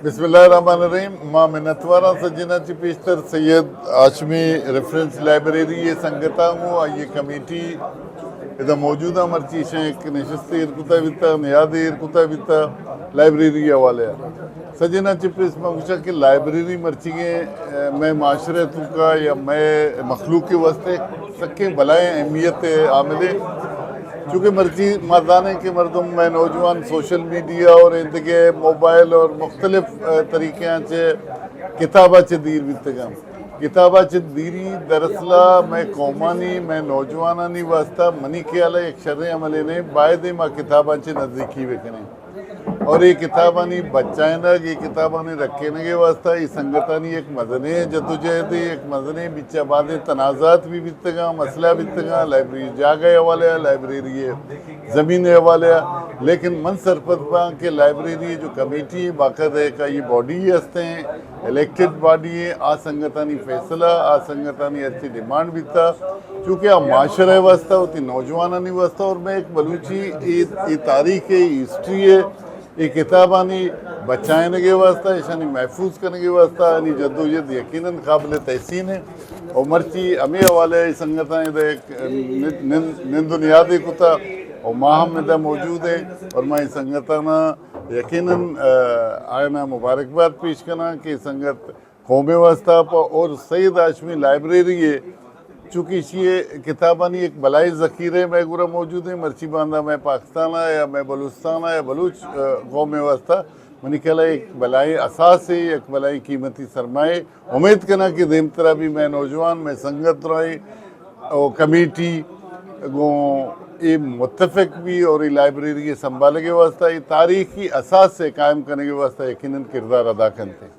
بسم اللہ الرحمن الرحیم۔ ما منتواراں سجناں چہ پیشتر سید ہاشمی ریفرنس لائبریری ءِ سنگتاں گوں آئی ءِ کمیٹی ادا موجود آں۔ مرچی ایشاں یک نشستے ایر کتا بیتا، نیادے ایر کتا بیتا لائبریری ءِ حوالے ءَ۔ سجناں چہ پیش ما گوشاں کہ لائبریری مرچیگیں، اے، مئے معاشرہ ءِ توکا یا مئے مخلوق ءِ واسطے سکیں بلائیں اہمیت ءِ عاملے، چونکہ مرچی ما زانیں کہ مردم، مئے نوجوان سوشل میڈیا اور ایندگہ موبائل اور مختلف، اے، طریقیاں چہ کتاباں چہ دیر بیتگاں۔ کتاباں چہ دیری دراصل ءَ مئے قومانی، مئے نوجوانانی واسطہ منی خیال ءَ یک شریں عملے نہ ایں، باید ایں ما کتاباں چہ نزیکی بکنیں۔ اور اے کتابانی بچائینگ، اے کتابانی رکینگ ءِ واسطہ اے سنگتانی یک مزنیں جدوجہدے، یک مزنیں بچہ بازیں تنازعات بھی بیتگاں، مسئلہ بیتگاں، لائبریری جاگہ ءِ حوالے ءَ، لائبریری ءِ زمین ءِ حوالے ءَ۔ لیکن من سرپد باں کہ لائبریری ءِ جو کمیٹی ایں، باقاعدہ یک آئی باڈی ہستیں، الیکٹڈ باڈی ایں، آ سنگتانی فیصلہ، آ سنگتانی ہرچی ڈیمانڈ بیتا، چونکہ آ معاشرہ ءِ واسطہ، وتی نوجوانانی واسطہ اور مئے یک بلوچی اے، اے تاریخ ءِ، اے ہسٹری ءِ، اے کتابانی بچائینگ ءِ واسطہ، ایشانی محفوظ کنگ ءِ واسطہ آنی جدوجہد یقیناً قابل تحسین ایں۔ اور مرچی ہمے حوالے ءَ اے سنگتاں ادا یک نند، نند، نند و نیادے کتا اور ما ہم ادا موجود ایں اور ما اے سنگتانا یقیناً، آ، آیانا مبارکباد پیش کناں کہ اے سنگت قوم ءِ واسطہ پہ اور سید ہاشمی لائبریری ءِ، چونکہ ایشی ءِ کتابانی یک بلاہیں ذخیرہ مئے گورا موجود ایں، مرچی باندا مئے پاکستان ءَ یا مئے بلوچستان ءَ یا بلوچ، آ، قوم ءِ واسطہ منی خیال ءَ یک بلاہیں اثاثے، یک بلاہیں قیمتی سرمایہ۔ امید کناں کہ دیمترا بھی مئے نوجوان، مئے سنگت درائیں او کمیٹی گوں اے متفق بھی اور اے لائبریری ءِ سنبھالگ ءِ واسطہ، اے تاریخی اثاثے قائم کنگ ءِ واسطہ یقیناً کردار ادا کنت۔